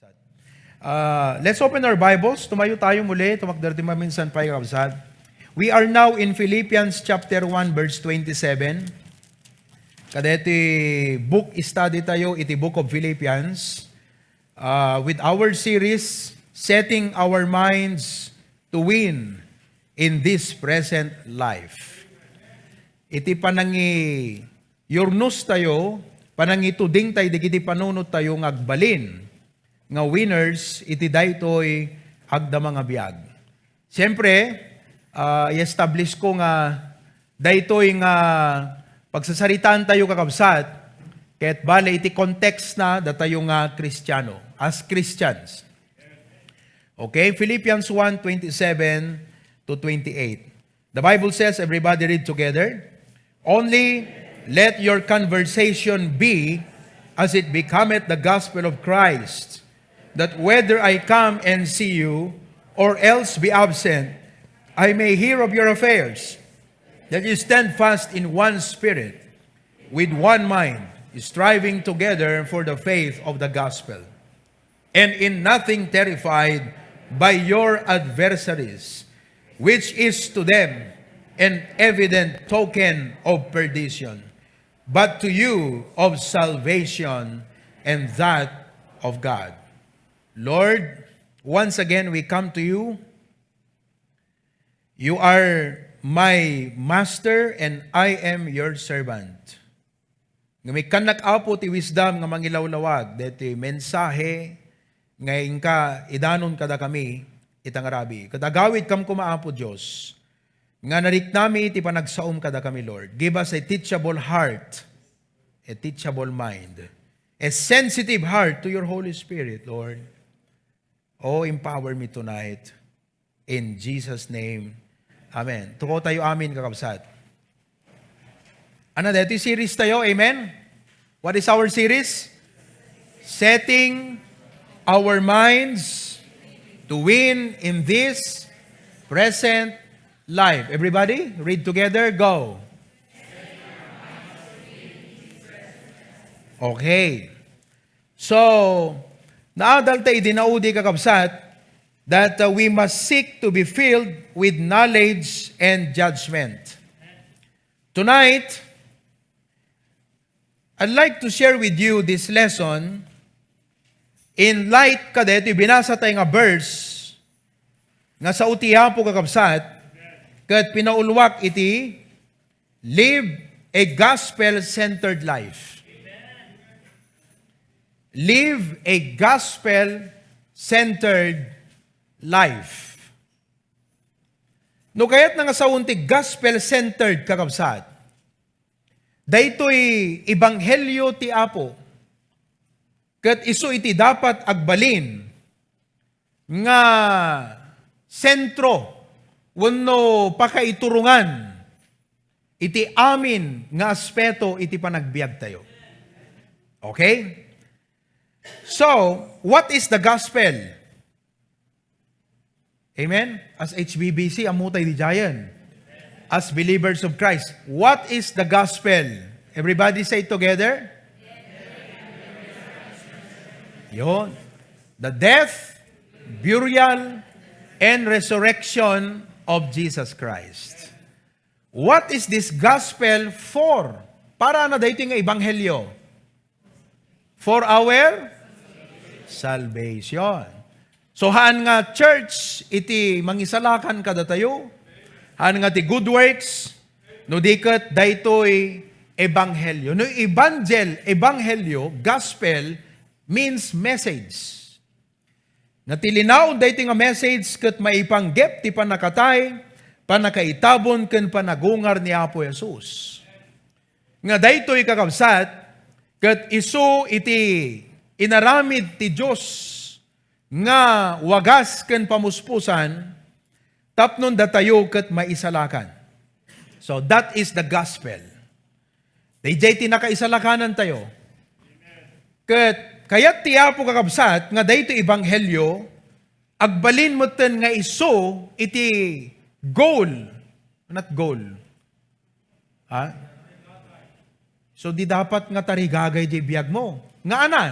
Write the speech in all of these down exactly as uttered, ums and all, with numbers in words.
Uh, let's open our Bibles. Tumayo tayo muli. Tumakder ti maminsan pay, kakabsat. We are now in Philippians chapter one, verse twenty-seven. Kadeti book study tayo iti Book of Philippians, uh, with our series, Setting Our Minds to Win in This Present Life. Iti panangi-, yurnos tayo, panangituding tayo, digiti panunot tayo nga agbalin nga winners iti daytoy agdama nga biag. Siyempre, ah, i-establish ko nga daytoy nga pagsasaritaan tayo, kakabsat, ket bale iti context na datayo nga Kristiano, as Christians. Okay, Philippians one twenty-seven to twenty-eight. The Bible says, everybody read together. "Only let your conversation be as it becometh the gospel of Christ, that whether I come and see you or else be absent, I may hear of your affairs, that you stand fast in one spirit, with one mind, striving together for the faith of the gospel, and in nothing terrified by your adversaries, which is to them an evident token of perdition, but to you of salvation and that of God." Lord, once again we come to you. You are my master and I am your servant. Nga mikkannak, Apo, ti wisdom nga mangilawlawag deti mensahe nga inka idanon kadakami ita nga rabii. Ket agawidkam koma, Apo Dios, nga nariknami ti panagsaom kadakami, Lord. Give us a teachable heart, a teachable mind, a sensitive heart to your Holy Spirit, Lord. Oh, empower me tonight. In Jesus' name, amen. Tukaw tayo, amen, kakabsat. Ano, dito yung series tayo, amen? What is our series? Setting our minds to win in this present life. Everybody, read together, go. Okay. So, naadal ta idi naudi, kakabsat, that, uh, we must seek to be filled with knowledge and judgment. Tonight, I'd like to share with you this lesson in light kadaytoy binasa tayo nga verse nga sao ti Apo, kakabsat, ket pinauluak iti live a gospel-centered life. Live a gospel-centered life. No kayatna nga saon ti gospel-centered, kakabsat, daytoy ebanghelio ti Apo, ket isu iti dapat agbalin nga sentro wenno pakaiturongan iti amin nga aspeto iti panagbiagtayo. Okay? So, what is the gospel? Amen? As H B B C, ammo tay diay. As believers of Christ, what is the gospel? Everybody say it together. Yon. The death, burial, and resurrection of Jesus Christ. What is this gospel for? Para na daytoy nga ebanghelyo? For our salvation. So, haan nga church iti mangisalakan kadatayo, haan nga ti good works, no di ket daytoy ebanghelyo. No evangel-, ebanghelyo, gospel, means message. Nga ti linaon daytoy nga message ket maipanggep ti pannakatay, pannakaitabon, ken pannagungar ni Apo Jesus. Nga daytoy, kakabsat, ket isu iti inaramid ti Dios nga wagas ken pamuspusan tapno datayo ket maisalakan. So, that is the gospel. Daydiay ti nakaisalakanan tayo. Ket kayat ti Apo, kakabsat, nga daytoy ebanghelyo, agbalin metten nga isu iti goal. Not goal. Ha? So, di dapat nga tarigagay di biag mo. Nga ana?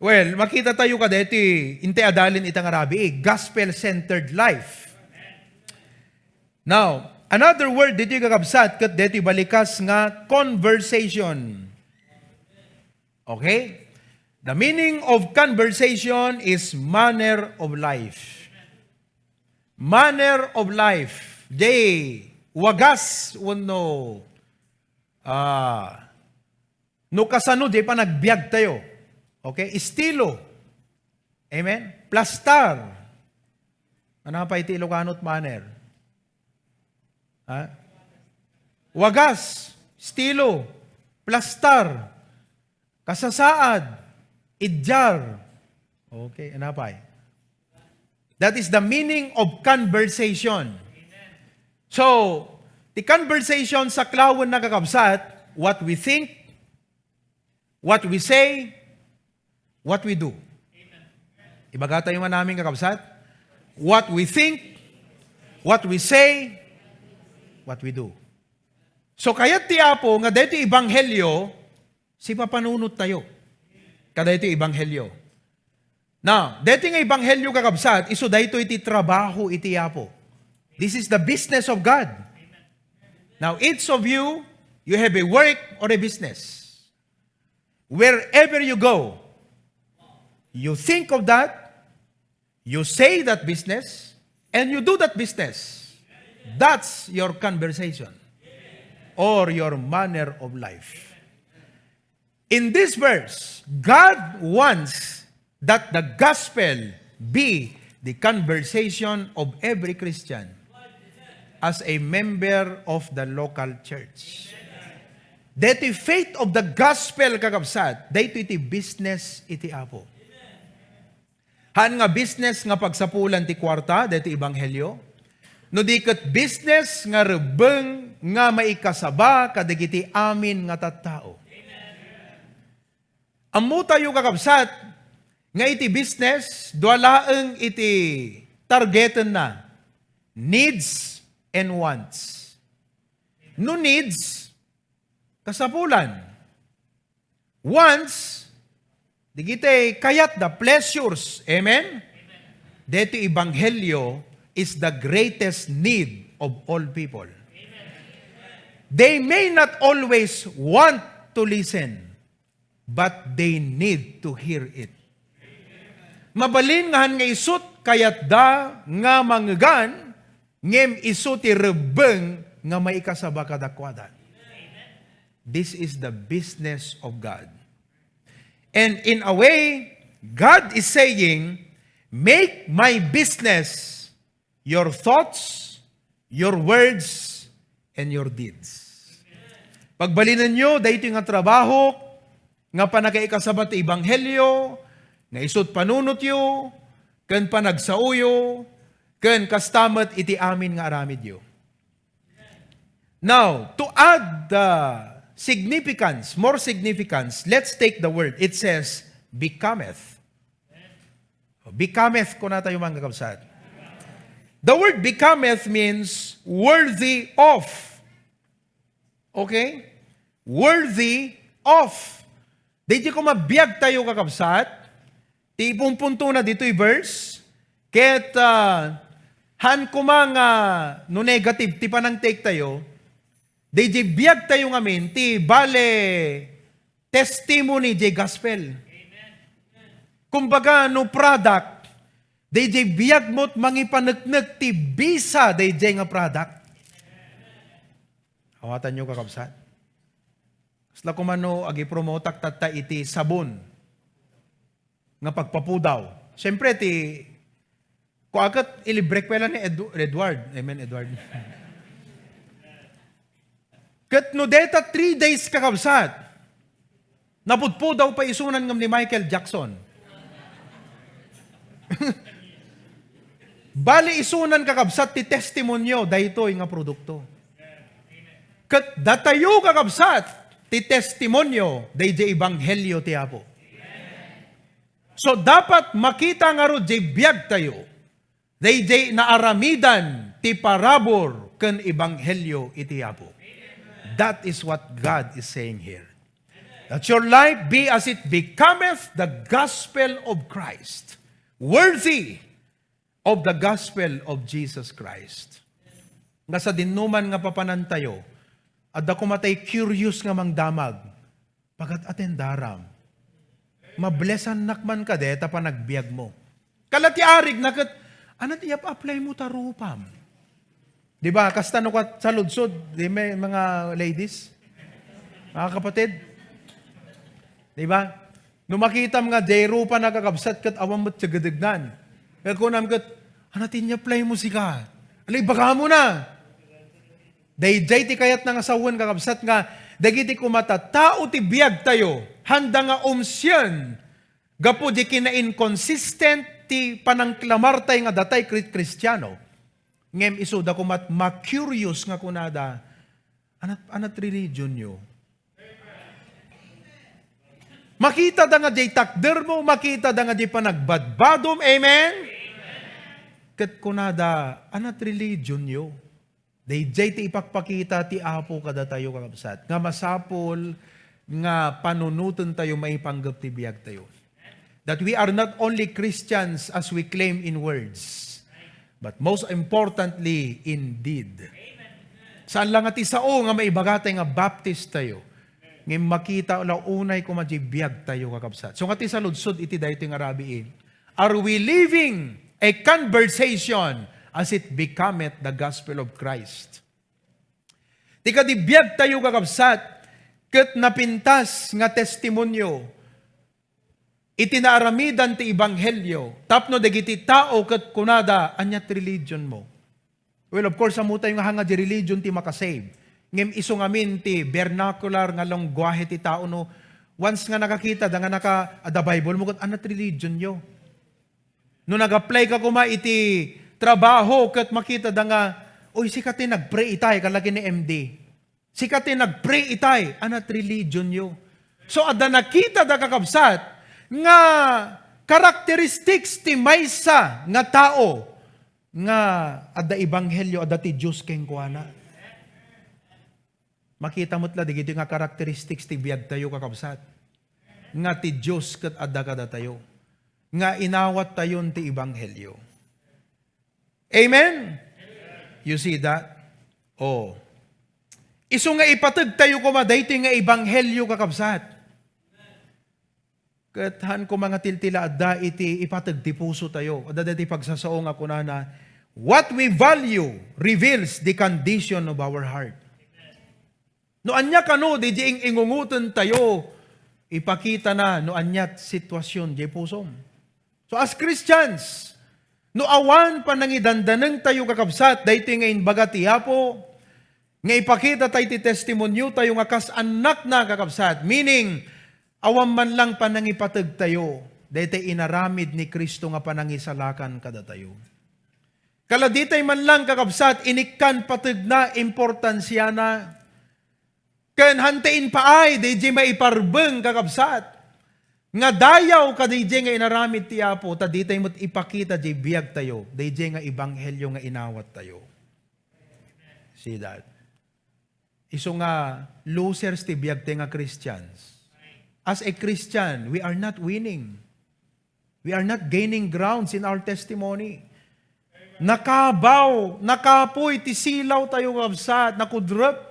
Well, makita tayo kadeti, intay adalin ita nga rabii, gospel-centered life. Now, another word ditoy kakabsat, ket detoy balikas nga conversation. Okay? The meaning of conversation is manner of life. Manner of life. Jay, wagas wenno, ah, no kasano jay panagbiag tayo. Okay? Estilo. Amen? Plastar. Ano pa iti Ilocano ti manner? Ha? Wagas, estilo, plastar, kasasaad, idyar. Okay, ano pay? That is the meaning of conversation. So, the conversation sa klawen na kakabsat, what we think, what we say, what we do. Ibaga tayo man amin, kakabsat. What we think, what we say, what we do. So, kayat ti Apo nga daytoy ebanghelyo, sipapanunot tayo. Kadaytoy ebanghelyo. Now, daytoy nga ebanghelyo, kakabsat, isu daytoy ti trabaho iti Apo. This is the business of God. Now, each of you, you have a work or a business. Wherever you go, you think of that, you say that business, and you do that business. That's your conversation or your manner of life. In this verse, God wants that the gospel be the conversation of every Christian as a member of the local church. Daytoy faith of the gospel, kakabsat, daytoy ti business iti Apo. Haan nga business nga pagsapulan ti kuarta, daytoy ebanghelyo. No di ket business nga rebbeng nga maikasaba kadagiti amin nga tattao. Ammo tayo, kakabsat, nga iti business, dua laeng iti targetenna, needs and wants. No needs, kasapulan. Wants, dagiti kayat da, pleasures. Amen? Daytoy ebanghelyo is the greatest need of all people. They may not always want to listen, but they need to hear it. Mabalin nga han nga isut kayatda nga mangngegan, ngem isu ti rebbeng nga maikasaba kadakuada. This is the business of God. And in a way, God is saying, "Make my business your thoughts, your words, and your deeds." Pagbalinenyo daytoy nga trabaho nga panakaikasaba ti ebanghelyo, nga isut panunotyo, ken panagsaoyo, ken kasta met iti amin nga aramidyo. Now, to add the significance, more significance, let's take the word. It says, "Becometh." "Becometh," kuna tayo, mga kakabsat. The word "becometh" means worthy of. Okay? Worthy of. Daydi koma biag tayo, kakabsat, ti punpuntona ditoy verse, ket, ah, han koma nga no negative ti panang-take tayo, daydi biag tayo ngamin ti bale testimony jay gospel. Kumbaga, no product, daydi biag met mangipaneknek ti bisa daydi nga product. Awatanyo, kakabsat. Kasla koma no agipromotak tatta iti sabon nga pagpapudaw. Siyempre, ti, kua ket ilibrek pay la ni Edu-, Edward. Amen, Edward. Ket no deta three days, kakabsat, napudpudaw pay isunan ngem ni Michael Jackson. Bali, isunan, kakabsat, ti testimonyo daytoy nga produkto. Ket datayo, kakabsat, ti testimonyo daydi ebanghelyo ti Apo. So, dapat makita ngarud jay biag tayo, daydi naaramidan ti parabur ken ebanghelyo iti Apo. That is what God is saying here. That your life be as it becometh the gospel of Christ, worthy of the gospel of Jesus Christ. Nga sadinoman nga papanantayo, adda koma tay curious nga mangdamag, pagat-atendaram. Mablessannak man kadi ta panagbiagmo. Kala ti arigna ket, "Anat iyap-apply mo ta rupam?" Di ba? Kasta no kat sa ludsod, di may mga ladies? Mga kapatid? Di ba? No makitam nga, jay rupa na kakabsat ket awan met ti gedegnan. Kaya kunam ket, "Anat inyap-apply mo sika? Ano, ibaga mo na?" Dayjay ti kayatna nga sawen, kakabsat, nga dagiti koma ta tao ti biagtayo, handa nga umsien gapu di kina-inconsistent ti panangklamartay nga datay Kri-, Kristiano. Ngem isuda koma ma-curious nga kunada, "Anat, anat religionyo?" Makitada nga di takdermo, makitada nga di panagbadbadom. Amen? Ket kunada, "Anat religionyo?" Dayjay ti ipakpakita ti Apo kadatayo, kakabsat, nga masapul nga panunotentayo maipanggep ti biagtayo. That we are not only Christians as we claim in words, but most importantly, in deed. Saan lang nga ti sao nga maibagatay nga Baptist tayo, ngem makita la unay koma di biagtayo, kakabsat. So, nga ti saludsod iti daytoy nga rabii, are we living a conversation as it becometh the gospel of Christ? Ti kadi biagtayo, kakabsat, ket napintas nga testimonio iti naaramidan ti ebanghelio tapno dagiti tao ket kunada, "Ania ti religionmo?" Well, of course, ammotayo nga hanga di religion ti makasave. Ngem isu ngamin ti vernacular nga lengguahe ti tao, no, once nga nakakitada nga naka-, adda Bible mo, ket, "Anat religionyo?" No nag-apply ka koma iti trabaho ket makitada nga, "Uy, sika ti nag-pray itay," kalaki ni M D. "Sika ti nag-pray itay," anat religionyo? So, adda nakitada, kakabsat, nga characteristics ti maysa nga tao nga adda ebanghelio, adda ti Dios kenkuana. Makita met la dagitoy nga characteristics ti biagtayo, kakabsat, nga ti Dios ket adda kadatayo, nga inawattayon ti ebanghelio. Amen? You see that? Oh. Isu nga ipategtayo koma daytoy nga ebanghelio, kakabsat. Ket haan koma nga tiltila adda iti ipateg ti pusotayo. Adda daytoy pagsasao nga kunana, "What we value reveals the condition of our heart." No ania kano, diay ing-ingungotentayo, ipakitana no ania ti situasion diay pusom. So, as Christians, no awan panangidandanengtayo, kakabsat, daytoy nga imbaga ti Apo, nga ipakitatayo ti testimoniotayo nga kas annakna, kakabsat, meaning, awan man lang panangipategtayo daytoy inaramid ni Cristo nga panangisalakan kadatayo. Kala ditay man lang, kakabsat, inikkan pategna, importansiana. Ken hantay impaay dayjay maiparbeng, kakabsat, nga dayaw kadayjay nga inaramid ti Apo, ta ditay met ipakita jay biagtayo dayjay nga ebanghelio nga inawattayo. See that? Isu nga losers ti biagtay nga Christians. As a Christian, we are not winning. We are not gaining grounds in our testimony. Nakabaw, nakapoy ti silawtayo, kakabsat, nakudrep.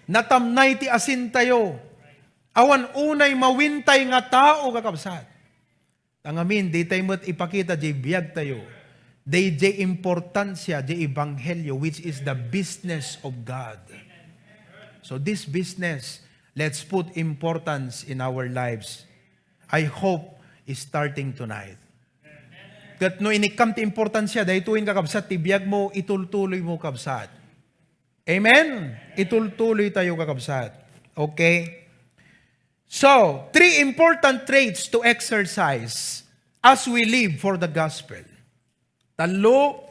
Natamnay ti asintayo. Awan unay mawintay nga tao, kakabsat. Ngamin, ditay met ipakita jay biagtayo dayjay importansia jay ebanghelio, which is the business of God. So this business, let's put importance in our lives. I hope is starting tonight. Ket no inikkam ti importansia, daytoy, kakabsat, ti biagmo, itultuloymo, kabsat. Amen? Itultuloytayo, kakabsat. Okay? So, three important traits to exercise as we live for the gospel. Tallo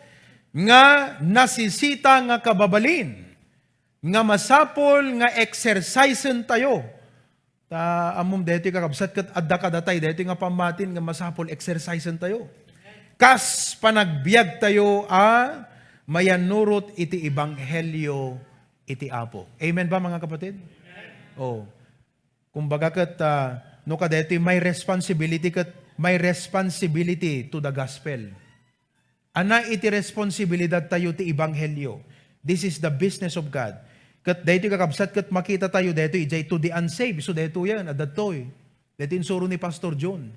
nga nasisita nga kababalin nga masapul nga exercisen tayo. Ta, ammom daytoy, kakabsat, ket adda kadatay daytoy nga pammatin nga masapul exercisen tayo. Kas panagbiag tayo a mayannurot iti ebanghelio iti Apo. Amen ba, mga kapatid? Oh. Kumbaga ket, ah, no kadaytoy, my responsibility ket, my responsibility to the gospel. Ania iti responsibilidad tayo ti ebanghelyo. This is the business of God. Ket daytoy, kakabsat, ket makita tayo daytoy idiay to the unsaved. So daytoy yan, adda daytoy. Daytoy insuro ni Pastor John.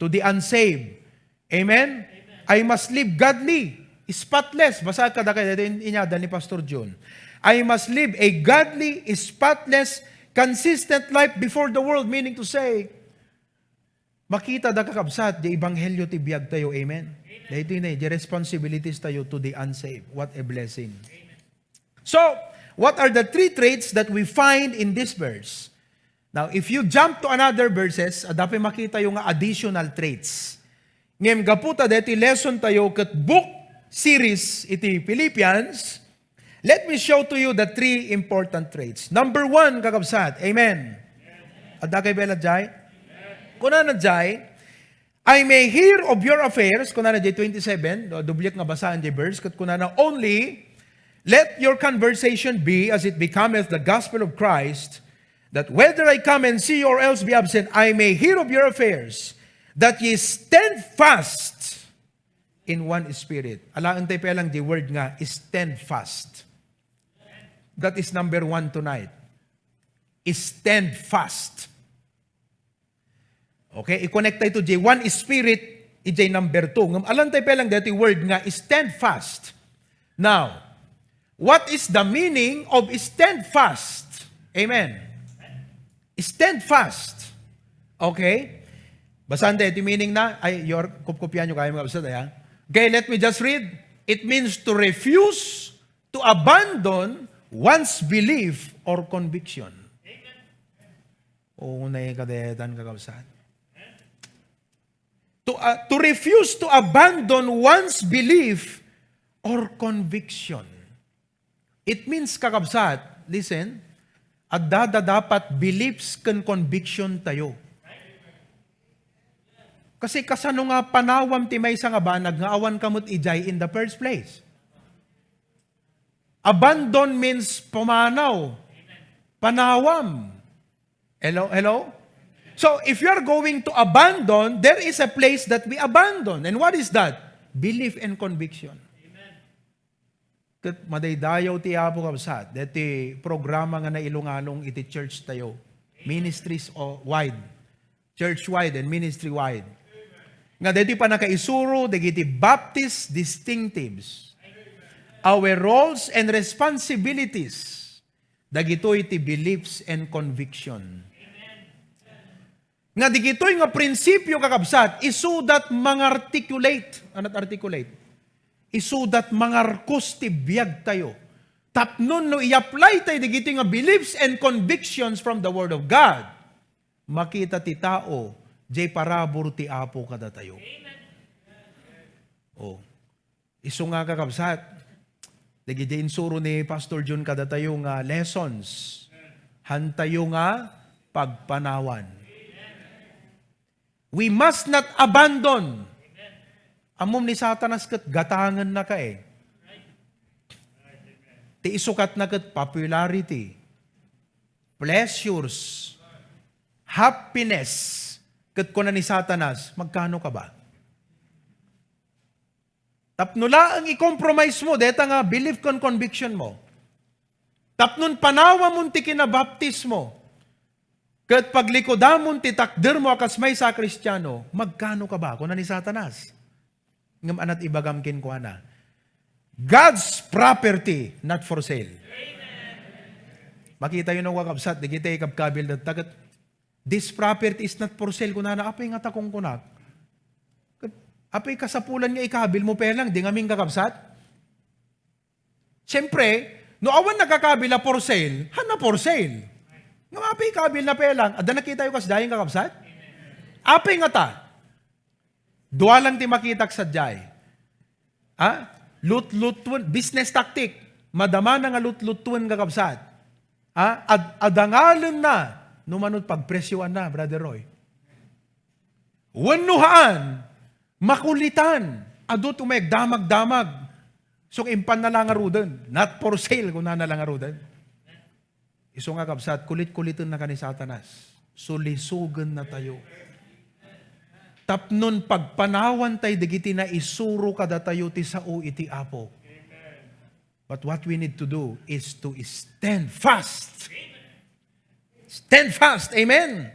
To the unsaved. Amen? I must live godly, spotless. Basa kadakayo daytoy in-, inyada ni Pastor John. I must live a godly, spotless, consistent life before the world. Meaning to say, makita da, kakabsat, di ebanghelyo ti biag tayo. Amen? Daytoy na, di responsibilities tayo to the unsaved. What a blessing. So, what are the three traits that we find in this verse? Now, if you jump to another verses, adda pay makita tayo nga additional traits. Ngem gapu ta daytoy lesson tayo ket book series iti Philippians, let me show to you the three important traits. Number one, kakabsat. Amen. Adda kay bella jay? Kunana jay, "I may hear of your affairs," kunana jay twenty-seven, do-, dubliak nga basaan jay verse, ket kunana, "Only let your conversation be as it becometh the gospel of Christ, that whether I come and see you or else be absent, I may hear of your affairs, that ye stand fast in one spirit." Alaen tayo pay lang di word nga stand fast. That is number one tonight. Stand fast. Okay, i-connect tayo to jay one spirit, ijay number two. Ngem alaen tayo pay lang daytoy word nga stand fast. Now, what is the meaning of stand fast? Amen. Stand fast. Okay? Basaen tayo iti meaning na, ay, your, kupkupian nyo kayo mga kabsat, ay, ha? Okay, let me just read. It means to refuse to abandon one's belief or conviction. Oo, naiintindihan, kakabsat. To, ah, to refuse to abandon one's belief or conviction. It means, kakabsat, listen, adda da dapat beliefs ken conviction tayo. Kasi kasano nga panawam ti maysa nga banag nga awan ka met idiay in the first place? Abandon means pumanaw. Panawam. Hello? Hello? So, if you are going to abandon, there is a place that we abandon. And what is that? Belief and conviction. Ket madaydayaw ti Apo, kabsat, deti programa nga nailungalung iti church tayo. Ministries o-, wide. Church-wide and ministry-wide. Nga deti pannakaisuro dagiti Baptist distinctives. Our roles and responsibilities. Dagitoy ti beliefs and conviction. Nga digitoy nga prinsipio, kakabsat, isudat mangarticulate. Anat articulate? Isudat mangarkus ti biag tayo. Tapno no i-apply tayo digitoy nga beliefs and convictions from the Word of God, makita ti tao, jay parabur ti Apo kadatayo. Oh. Isu nga, kakabsat, dagiti insuro ni Pastor John kadatayo nga lessons, hantayo nga pagpanawan. We must not abandon. Ammom ni Satanas ket gatangennaka, eh. Ti isukatna ket popularity, pleasures, happiness. Ket kuna ni Satanas, "Magkano ka ba?" Tapno laeng i-compromise mo deta nga belief ken conviction mo. Tapnon panawamon ti kinabaptismo. Ket paglikudamon ti takdermo a kas maysa a Kristiano, "Magkano ka ba?" kuna ni Satanas. Ngem anat ibagam kenkuana, "God's property, not for sale." Makita yo no, kakabsat, dagiti ikabkabil dagita ket, "This property is not for sale," kunana, "Apay ngata kunkunak?" Ket, apay kasapulan nga ikabil mo pay lang, di ngamin, kakabsat? Siyempre, no awan nagkakabil a for sale, han na for sale. Nga apay ikabil na pay lang, adda nakita yo kasdiay, kakabsat? Apay ngata? Dua lang ti makitak sadiay. Ha? Lutlutuen, business tactic. Madamana nga lutlutuen, kakabsat. Ha? Ad-, adangalenna no mano ti pagpresioanna, Brother Roy. Wenno haan, makulitan. Adu ti umay agdamagdamag. So, impanna la ngaruden. "Not for sale," kunana la ngaruden. Isu nga, kabsat, kulit-kulitenna ka ni Satanas. Sulisogennatayo. Tapnon pagpanawan tay dagiti naisuro kadatayo ti sao iti Apo. But what we need to do is to stand fast. Stand fast. Amen.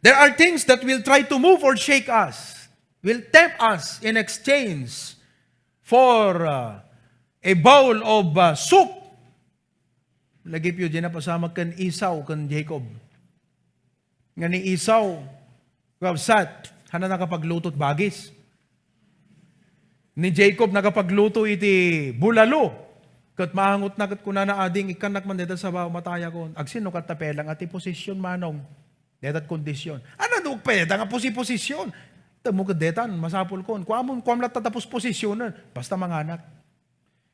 There are things that will try to move or shake us, will tempt us in exchange for uh, a bowl of uh, soup. Lagi pay diay napasamak ken Esau ken Jacob. Nga ni Esau, kabsat, hana nakapagluto ti bagis. Ni Jacob nakapagluto iti bulalo. Ket maangotna ket kunana, "Ading, ikkannak man deta sabaw, matayakon." Agsinnukatna pay laeng ti posisyon, manong. Deta ti kondisyon. Ano, duk pay deta nga posi-posisyon? Temo ket detan, masapulkon. Kuamon, kuam latta ta posposisyonna. Basta manganak.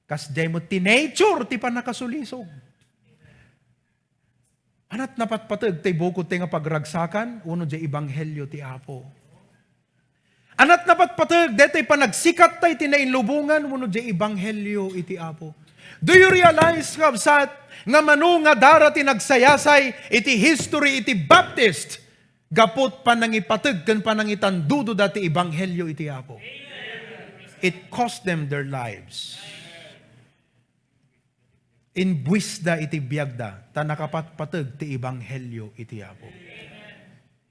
Kasdiay met ti nature ti pannakasulisog. Ania ti napatpateg tay bukod tay nga pagragsakan wenno diay ebanghelio ti Apo? Ania ti napatpateg daytoy panagsikat tay ti nainlubongan wenno diay ebanghelio iti Apo? Do you realize, kabsat, nga mano nga dara ti nagsayasay iti history iti Baptist? Gapu ti panangipateg ken panangitandudoda ti ebanghelio iti Apo. It cost them their lives. Imbuisda iti biagda, ta nakapatpateg ti ebanghelio iti Apo.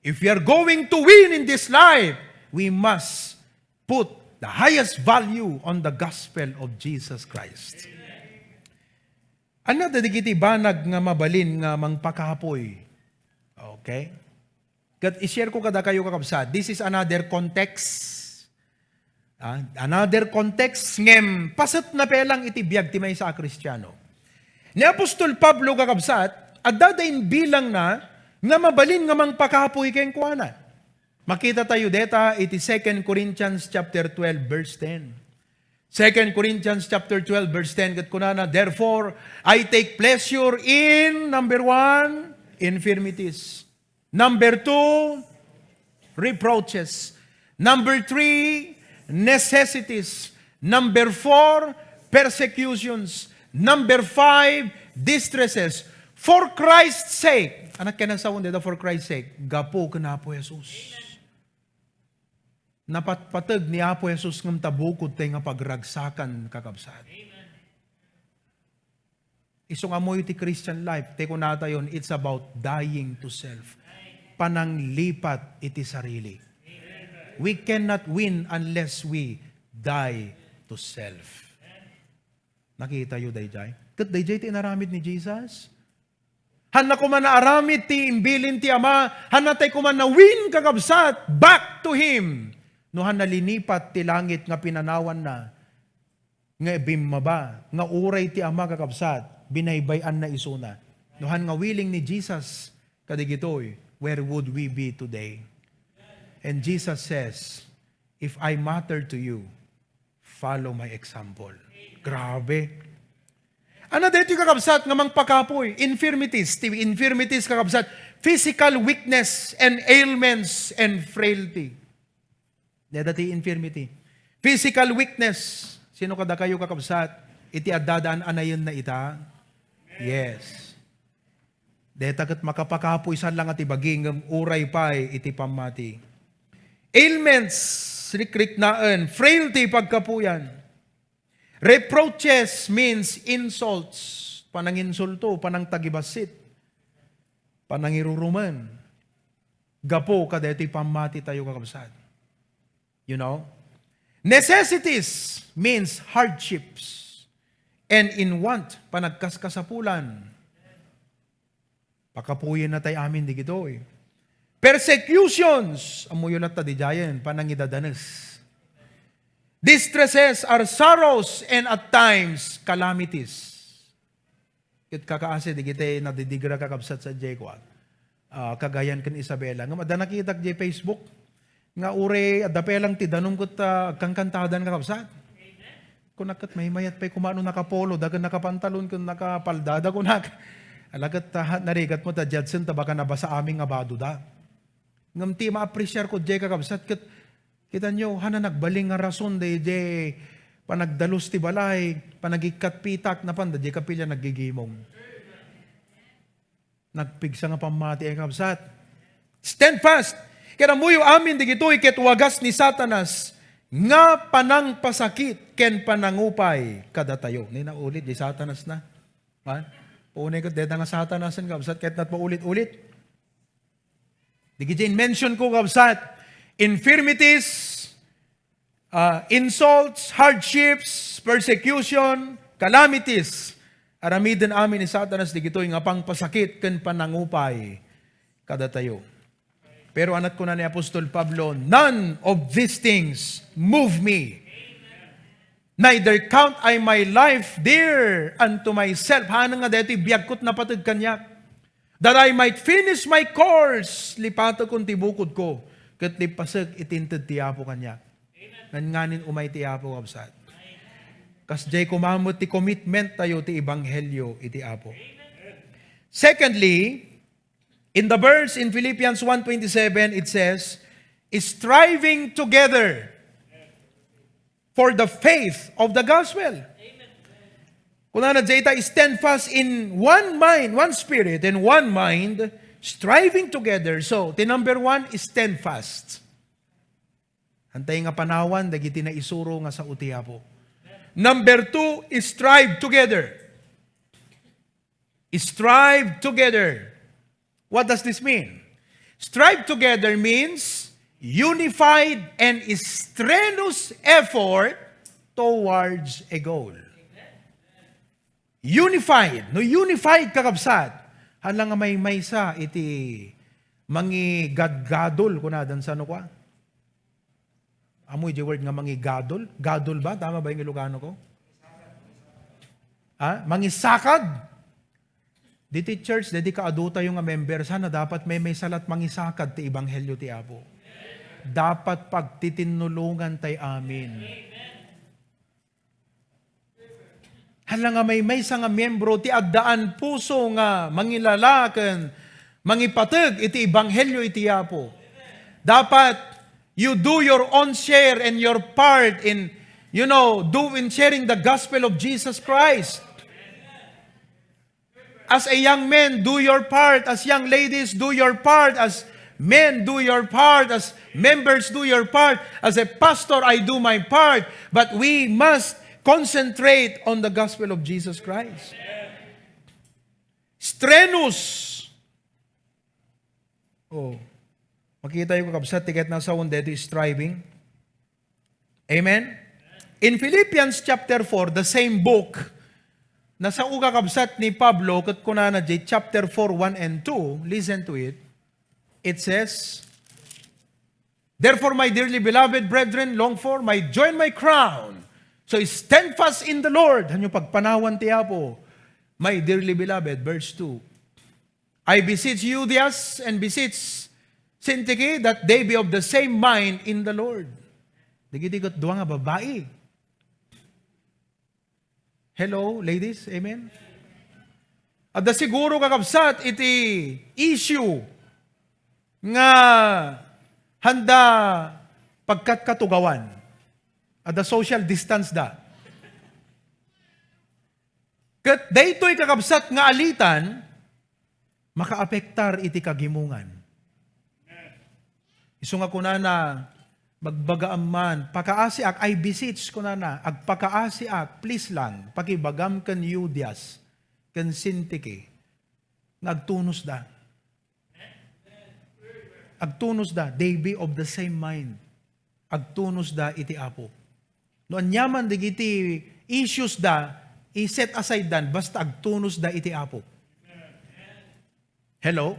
If we are going to win in this life, we must put the highest value on the gospel of Jesus Christ. Ania dagiti banag nga mabalin nga mangpakapuy? Okay? Ket i-share ko kadakayo, kakabsat. This is another context. Ah, another context, ngem paset na pay laeng iti biag ti maysa a Kristiano. Ni apostol Pablo, kakabsat, adda dayta imbilangna nga mabalin nga mangpakapuy kenkuana. Makita tayo deta iti Second Corinthians chapter twelve, verse ten. Second Corinthians chapter twelve, verse ten, ket kunana, "Therefore, I take pleasure in," number one, infirmities. Number two, reproaches. Number three, necessities. Number four, persecutions. Number five, distresses. For Christ's sake. Ania ti kinasawon dayta, for Christ's sake? Gapu ken Apo Jesus. Napatpateg ni Apo Jesus ngem ta bukod tay nga pagragsakan, kakabsat. Isu nga ammoyo ti Christian life, ti kunatayon, it's about dying to self. Pananglipat iti sarili. We cannot win unless we die to self. Nakitayo daydiay? Ket daydiay ti inaramid ni Jesus. Hanna koma naaramid ti imbilin ti Ama, hanna tay koma na-win, kakabsat, back to Him. No hanna linipat ti langit nga pinanawanna, nga bimmaba, nga uray ti Ama, kakabsat, binaybay-anna isuna. No han nga willing ni Jesus kadigitoy, where would we be today? And Jesus says, "If I matter to you, follow my example." Grabe. Ania daytoy, kakabsat, nga mangpakapuy? Infirmities. Ti infirmities, kakabsat, physical weakness and ailments and frailty. Dayta ti infirmity. Physical weakness. Sino kadakayo, kakabsat? Iti addaan a nayenna ita? Yes. Dayta ket makapakapuy, saan la nga ti bagi, ngem uray pay iti pammati. Ailments, rikriknaen, frailty, pagkapuyan. Reproaches means insults, pananginsulto, panangtagibassit, panangirurumen. Gapu kadaytoy pammati tayo, kakabsat. You know? Necessities means hardships. And in want, panagkaskasapulan. Pakapuyen na tay amin digitoy. Persecutions, ammoyo latta didiayen, panangidadanes. Distresses are sorrows and at times calamities. Ket kakaasi dagiti nadidigra, kakabsat, sadiay kua, ah, Cagayan ken Isabela. Ngem adda nakitak diay Facebook nga uray adda pay lang ti danum ket, ah, agkankantadan, kakabsat. Kunak ket maymayat pay koma no nakapoloda ken nakapantalon ken nakapaldada, kunak. Ala ket, ah, narigat met a diadsen ta baka nabasa amin nga badoda. Ngem ti maapresiar ko diay, kakabsat, ket kitanyo, hana nagbalin nga rason daydiay panagdalus ti balay, panagikkat pitak, napanda diay kapilya naggigimong. Nagpigsa nga pammati, ay, kabsat. Stand fast. Ket ammoyo amin dagitoy ket wagas ni Satanas nga panangpasakit ken panangupay kadatayo. Ni naulit, di Satanas na. Ha? Paunay ket deta nga Satanasen, kabsat, ket nat paulit-ulit. Dagiti in-mention ko, kabsat, infirmities, ah, insults, hardships, persecution, calamities. Aramiden amin ni Satanas digitoy nga pangpasakit ken panangupay kadatayo. Pero anat kuna ni Apostol Pablo, "None of these things move me. Neither count I my life dear unto myself." Haanna nga daytoy biagko ti napateg kaniak. "That I might finish my course," lipatekon ti bukodko, ket lipasek iti inted ti Apo kaniak. Ngan nganin umay ti Apo, kabsat. Kasdiay koma met ti commitment tayo ti ebanghelio iti Apo. Secondly, in the verse in Philippians one twenty-seven, it says, "Striving together for the faith of the gospel." Kunana dayta, "Stand fast in one mind, one spirit, and one mind, striving together." So, ti number one, stand fast. Antay nga panawan dagiti naisuro nga sao ti Apo. Number two, strive together. Strive together. What does this mean? Strive together means unified and strenuous effort towards a goal. Unified. No unified, kakabsat, hala nga maymaysa iti mangigadgadol, kunadan, sano kua? Amoy di word nga mangigadol? Gadol ba? Tama ba yung Ilocano ko? Ha? Mangisakad? Diti church, diti kaadu tayo nga member, sana dapat maymaysa lat mangisakad ti ebanghelyo ti Apo. Dapat pagtitinnulongan tay amin. Hala nga maymaysa nga miyembro ti addaan puso nga mangilala ken mangipateg iti ebanghelyo iti Apo. Dapat you do your own share and your part in, you know, do in sharing the gospel of Jesus Christ. As a young men, do your part. As young ladies, do your part. As men, do your part. As members, do your part. As a pastor, I do my part. But we must concentrate on the gospel of Jesus Christ. Strenuous. Oh. Makita yung kakabsat, tiket na sa dito striving. Amen? In Philippians chapter four, the same book, nasao kakabsat ni Pablo, ket kunana di chapter four, one and two, listen to it. It says, "Therefore, my dearly beloved brethren, long for my joy and my crown. So stand fast in the Lord." Hanyo pagpanawan ti Apo, my dearly beloved, verse two. "I beseech Euodias and beseech Syntyche that they be of the same mind in the Lord." Dagiti ket dua nga babai. Hello, ladies? Amen? Adda siguro, kakabsat, iti issue nga handa pagkatkatugawan. Adda social distance da. Ket daytoy, kakabsat, nga alitan, makaapektar iti kagimongan. Isu nga kunana, bagbagaam man, "Pakaasiak, I beseech," kunana, "agpakaasiak, please lang, pakibagam ken Euodias, ken Syntyche, nga agtunosda." Agtunosda, they be of the same mind. Agtunosda iti Apo. No aniaman dagiti issues da, i-set aside dan, basta agtunosda iti Apo. Hello?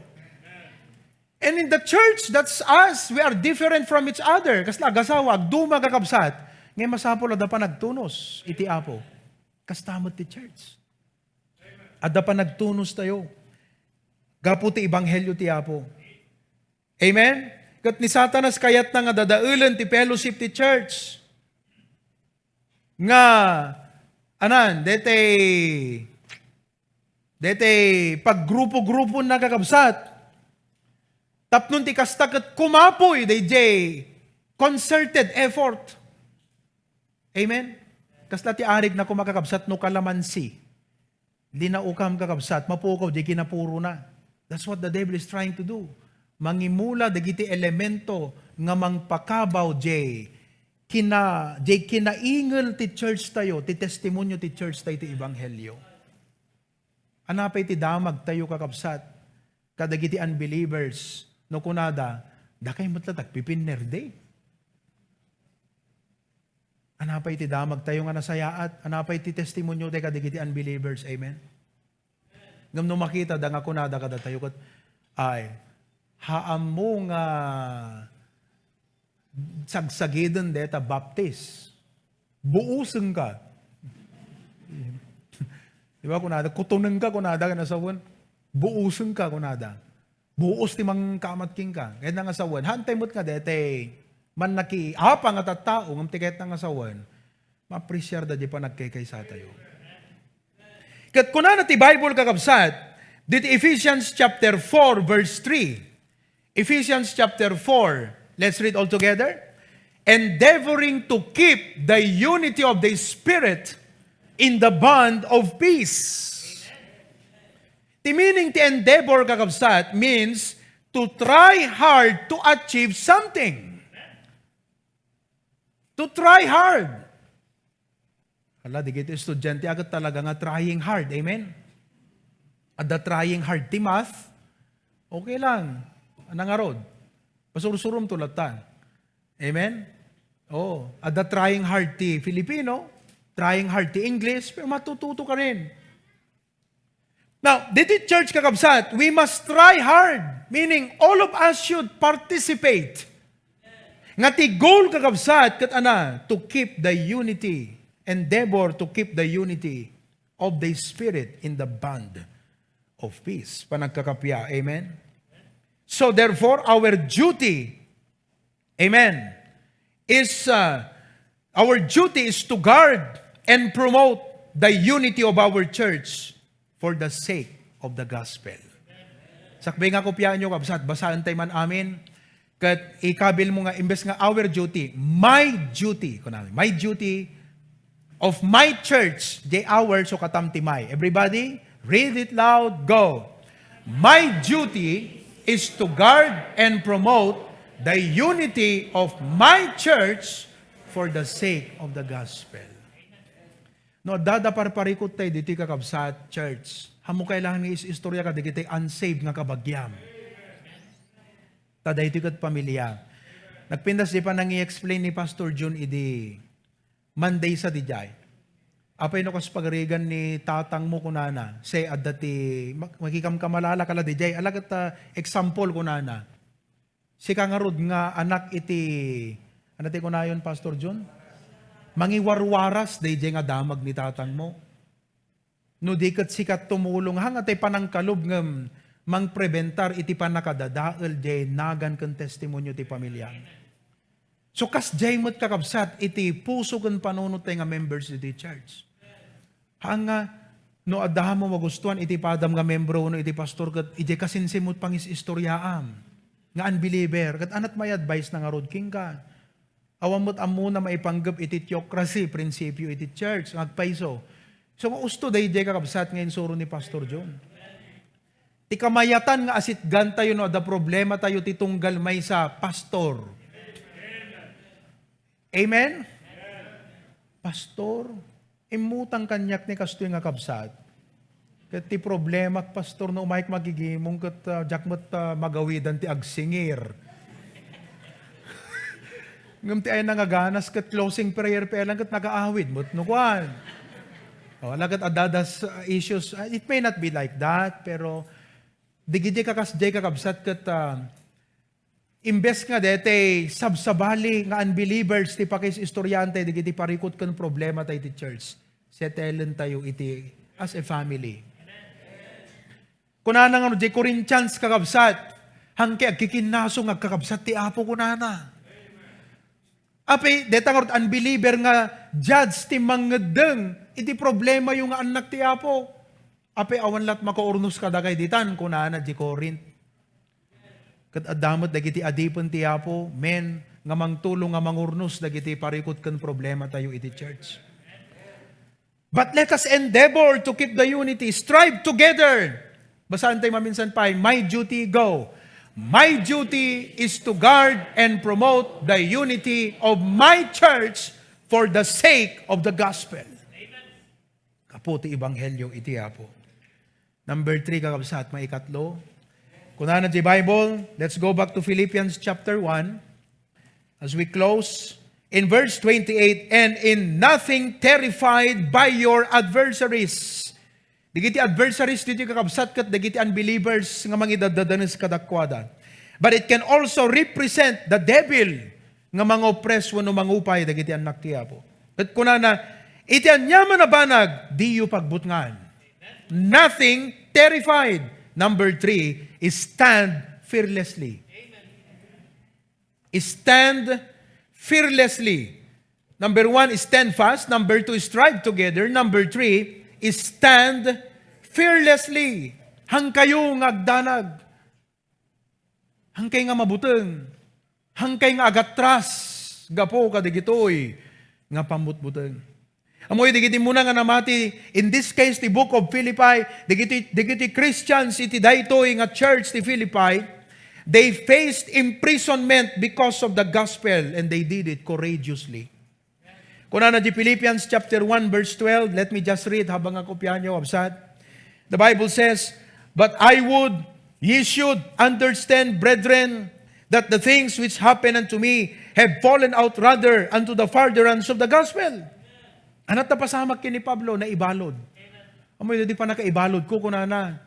And in the church, that's us. We are different from each other. Kasla agasawa, agduma, kakabsat, ngay masapul adda panagtunos iti Apo. Kasta met ti church. Adda panagtunos tayo. Gapu ti ebanghelyo ti Apo. Amen? Ket ni Satanas kayatna nga dadaelen ti fellowship ti church. Nga, anan, detay, detay paggrupo-grupon na, kakabsat. Tapno ti kasta ket kumapoy dayjay concerted effort. Amen? Kasla ti arig na, kakabsat, no kalamansi. Linaukam, kakabsat, mapukaw di kinapurona. That's what the devil is trying to do. Mangimula dagiti elemento nga mangpakabaw jay kina-, jay kinaingel ti church tayo, ti testimonio ti church tayo, ti ebanghelio. Anapay ti damag tayo, kakabsat, kadagiti unbelievers, no kunada, "Dakay met la tagpipinnerdi." Anapay ti damag tayo nga nasayaat? Anapay ti testimonio tayo kadagiti unbelievers? Amen? Ngem no makita da nga kunada kadatayo ket, ay, haammo nga sagsagiden deta baptis. Buusenka. Di ba, kunada, kutonenka, kunada, nga sawen. Buusenka, kunada. Buos ti mangkamat kenka. Kayatna nga sawen. Haantay met nga deta mannakiapa nga tattao, ngem ti kayatna nga sawen, maapresiar da di panagkaykaysa tayo. Ket kunana ti Bible, kakabsat, diti Ephesians chapter four, verse three. Ephesians chapter four, let's read all together. "Endeavoring to keep the unity of the Spirit in the bond of peace." Ti meaning ti endeavor, kakabsat, means to try hard to achieve something. To try hard. Hala, dagiti estudiante, agat talaga nga trying hard. Amen? Adda trying hard ti math. Okay lang. Anang ngarud? Pasursurom to latta. Amen? Oh, adda trying hard ti Filipino, trying hard ti English, pero matututo ka rin. Now, diti church, kakabsat, we must try hard. Meaning, all of us should participate. Nga ti goal, kakabsat, ket ana, to keep the unity, endeavor to keep the unity of the Spirit in the bond of peace. Panagkakapia. Amen? So, therefore, our duty Amen. Is, uh, our duty is to guard and promote the unity of our church for the sake of the gospel. Sakbay nga kopiaenyo, kabsat, basaen tay man amin. Ket ikabil mo nga, imbes nga our duty, my duty, kunami, my duty of my church, the hour, so katam ti my. Everybody, read it loud, go. "My duty is to guard and promote the unity of my church for the sake of the gospel." No, adda parparikut tay ditoy, kakabsat, church. Haanmo kailangan nga is-istorya kadagiti unsaved nga kabagiam. Ta daytoy ket pamilia. Nagpintas di pa nangi-explain ni Pastor Jun idi Monday sa dijay. Apay no kas pagarigan ni tatang mo kunana, say adda ti mak-, makikamkamalala kala dijay. Ala ket, ah, example kunana. Sika ngarud nga anak iti, ano ti kunayon, Pastor Jun? Mangiwarwaras dayjay nga damag ni tatang mo. No di ket sika tumulong, haan nga tay panangkalub ngem mangprebentar iti pannakadadael jay nagan ken testimonio ti pamiliam. So, kasjay met, kakabsat, iti puso ken panunot tay nga members iti church. Haan nga, no adda mo magustuan iti padam nga membro wenno iti pastor ket idiay kasinsimot pangis-istoriaam nga unbeliever, ket anat may advice na ngarud kenka. Awan met ammona maipanggep iti theocracy, prinsipyo iti church, nga agpayso. So, nga usto daydiay, kakabsat, nga insuro ni Pastor John. Ti kamayatan nga asitgan tayo no adda problema tayo ti tunggal maysa, pastor. Amen? Pastor, immutang kaniak ni kastoy nga kabsat. Ket ti problemak, Pastor, no umayk magigimong ket, ah, diak met, ah, magawidan ti agsingir. Ngem ti ay nangaganas ket closing prayer pa lang ket nagaawid met no kuan. O, ala ket adda das, ah, issues. Ah, it may not be like that, pero digidi kakas-, jay kakabsat ket, ah, imbes nga detay sabsabali nga unbelievers ti pakis-istoryaentayo dagiti parikut ken problema tayo iti church, settlentayo iti as a family. Kunana nga no, di Corinthians, kakabsat, "Haan kay agkikinnaso nga agkakabsat ti Apo," kunana. Apay, deta ngarud unbeliever nga judge ti mangngeddeng iti problemayo nga annak ti Apo. Apay, awan lat makaurnos kadakay ditan, kunana di Corinth. Ket adda met dagiti adipen ti Apo, men, nga mangtulong nga mangurnos dagiti parikut ken problema tayo iti church. But let us endeavor to keep the unity, strive together. Basaen tayo maminsan pa, "My duty, go. My duty is to guard and promote the unity of my church for the sake of the gospel." Gapu ti ebanghelio iti Apo. Number three, kakabsat, maikatlo. Kunana ti Bible, let's go back to Philippians chapter one. As we close, in verse twenty-eight, "And in nothing terrified by your adversaries." Dagiti adversaries ditoy, kakabsat, ket dagiti unbelievers nga mangidaddadanes kadakuada. But it can also represent the devil nga mangopress wenno mangupay dagiti annak ti Apo. Ket kunana, "Iti aniaman a banag, diyo pagbutngan." Nothing terrified. Number three is stand fearlessly. Stand fearlessly. Number one, stand fast. Number two, strive together. Number three, stand fearlessly. Hangkayo nga agdanag. Hangkay nga mabuteng. Hangkay nga agatras. Gapu kadagitoy nga pammutbuteng. Ammoyo dagiti muna nga namati, in this case, ti Book of Philippi, dagiti, dagiti Christians iti daytoy nga church ti Philippi, they faced imprisonment because of the gospel, and they did it courageously. Kunana di Philippians chapter one, verse twelve, let me just read habang nga kopianyo, absat. The Bible says, "But I would ye should understand, brethren, that the things which happened unto me have fallen out rather unto the furtherance of the gospel." Ania ti pasamak ken ni Pablo? Naibalud. Ammoyo di pannakaibalud ko, kunana,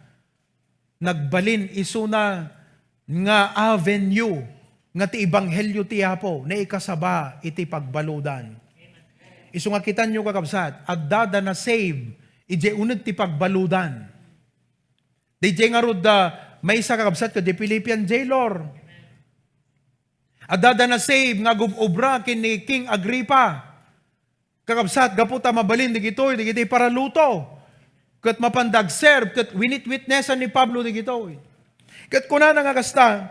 nagbalin isuna nga avenue nga ti ebanghelio ti Apo naikasaba iti pagbaludan. Isu nga kitanyo, kakabsat, adda da na-save idiay uneg ti pagbaludan. Didiay ngarud da maysa, kakabsat, ket di Philippian jailor. Adda da na-save nga agub-obra ken ni King Agripa. Kakabsat, gapu ta mabalin dagitoy, dagiti paraluto. Ket mapanda agserb, ket winit-witnessan ni Pablo dagitoy. Ket kunana nga kasta,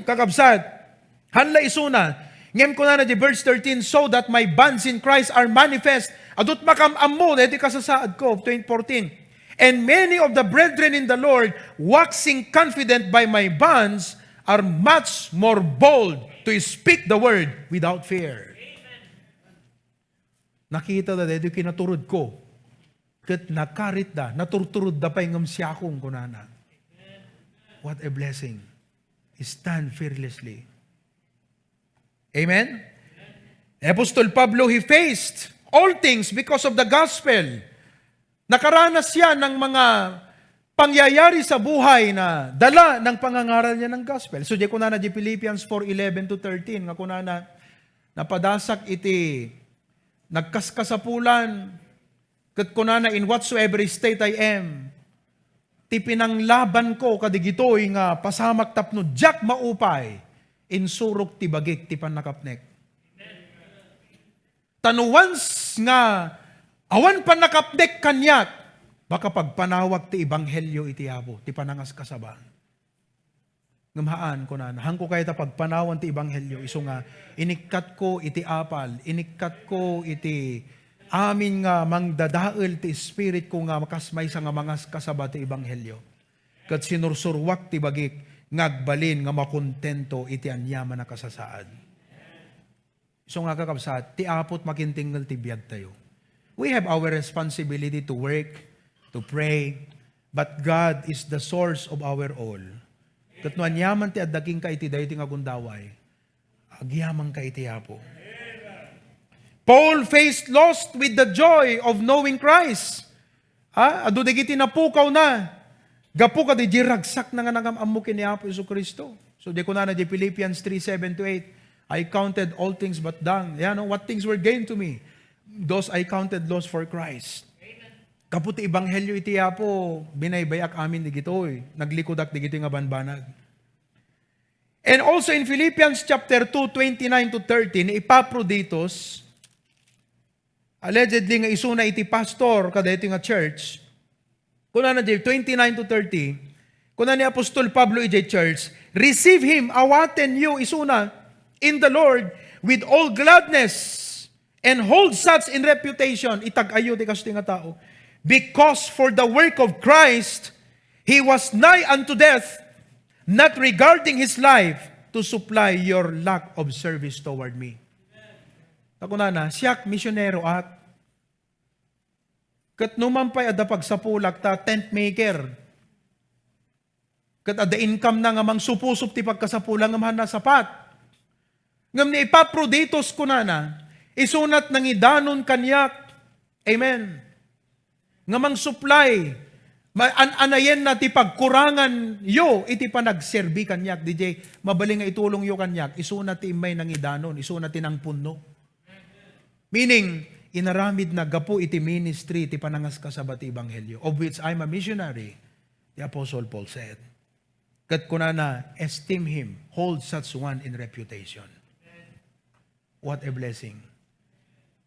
kakabsat, haan la isuna, ngem kunana di verse thirteen, "So that my bonds in Christ are manifest." Adut makam-ammo, daytoy kasasaad ko, twenty fourteen. "And many of the brethren in the Lord, waxing confident by my bonds, are much more bold to speak the word without fear." Nakita da daytoy kinaturedko. Ket nakarit da, naturturod da pay ngem siakon, kunana. What a blessing. Stand fearlessly. Amen? Apostol Pablo, he faced all things because of the gospel. Nakaranas siya ng mga pangyayari sa buhay na dala ng pangangaral niya ng gospel. So, di kunana di Philippians four eleven to thirteen, nga kunana, "Napadasak iti nagkaskasapulan, ket kunana, in whatsoever state I am, ti pinanglaban ko kadigitoy nga pasamak tapno diak maupay, insurok ti bagik ti pannakapnek." Ta no once nga awan pannakapnek kaniak, makapagpanawak ti ebanghelio iti Apo, ti panangaskasaba. Ngem haan, kunana, haanko kayat a pagpanawan ti ebanghelio, isu nga inikkatko iti apal, inikkatko iti amin nga mangdadael ti espiritko nga kas maysa nga mangaskasaba ti ebanghelio. Ket sinursuruak ti bagik nga agbalin nga makontento iti aniaman a kasasaad. Isu nga, kakabsat, ti Apo ti makintengngel ti biagtayo. We have our responsibility to work, to pray, but God is the source of our all. Ket no aniaman ti adda kenka iti daytoy nga gundaway, agyamanka iti Apo. Paul faced loss with the joy of knowing Christ. Ha? Adu dagiti napukawna gapu kadi di ragsakna nga nangam-ammo ken ni Apo Jesu-Cristo. So, di kunana di Philippians three seven to eight, "I counted all things but dung." Yan, no? "What things were gained to me, those I counted loss for Christ." Gapu ti ebanghelio iti Apo, binaybay-ak amin digitoy. Naglikudak digitoy nga banbanag. And also in Philippians chapter two, twenty-nine to thirty, ni Epaphroditus, allegedly nga isuna iti pastor kadaytoy nga church, kunana di twenty-nine to thirty, kuna ni Apostol Pablo idiay church, "Receive him," awatenyo isuna, "in the Lord with all gladness, and hold such in reputation," itag-ayyo ti kastoy nga tao, "because for the work of Christ, He was nigh unto death, not regarding his life, to supply your lack of service toward me. Ta kunana, siak misioneroak. Ket numan pay adda pagsapulak ta tent maker. Ket adda income na nga mangsupusup ti pagkasapula ngem hanna sapat. Ngem ni Epafroditus kunana, isunat nangidanon kaniak. Amen. Nga mangsuplay, ma-, an-, anayenna ti pagkurangan yo iti panagserbi kaniak. D J, mabalin nga itulong yo kaniak, isuna ti immay nangidanon, isuna ti nangpunno. Meaning, inaramid na gapu iti ministry ti panangaskasaba ti ebanghelyo, of which I'm a missionary, the Apostle Paul said. Ket kunana, esteem him, hold such one in reputation. What a blessing.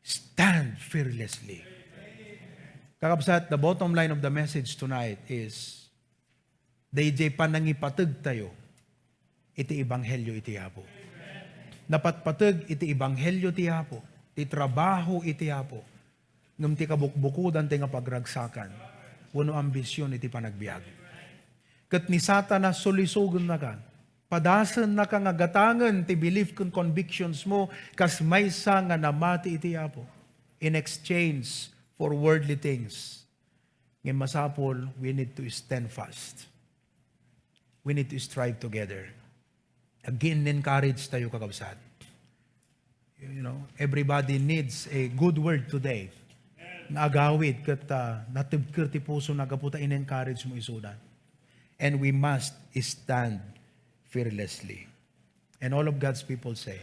Stand fearlessly. Kakabsat, the bottom line of the message tonight is, dayjay panangipateg tayo iti ebanghelyo iti Apo. Napatpateg iti ebanghelyo ti Apo, ti trabaho iti Apo, ngem ti kabukbukodan ti nga pagragsakan wenno ambision iti panagbiag. Ket ni Satanas sulisogennaka, padasennaka nga gatangen ti belief ken convictions mo kas maysa nga namati iti Apo in exchange for worldly things. Ngem masapul, we need to stand fast. We need to strive together. Again, encourage tayo, kakabsat. You know, everybody needs a good word today. Nga agawid ket, ah, natibker ti puso na gapu ta in-encourage mo isuda. And we must stand fearlessly. And all of God's people say,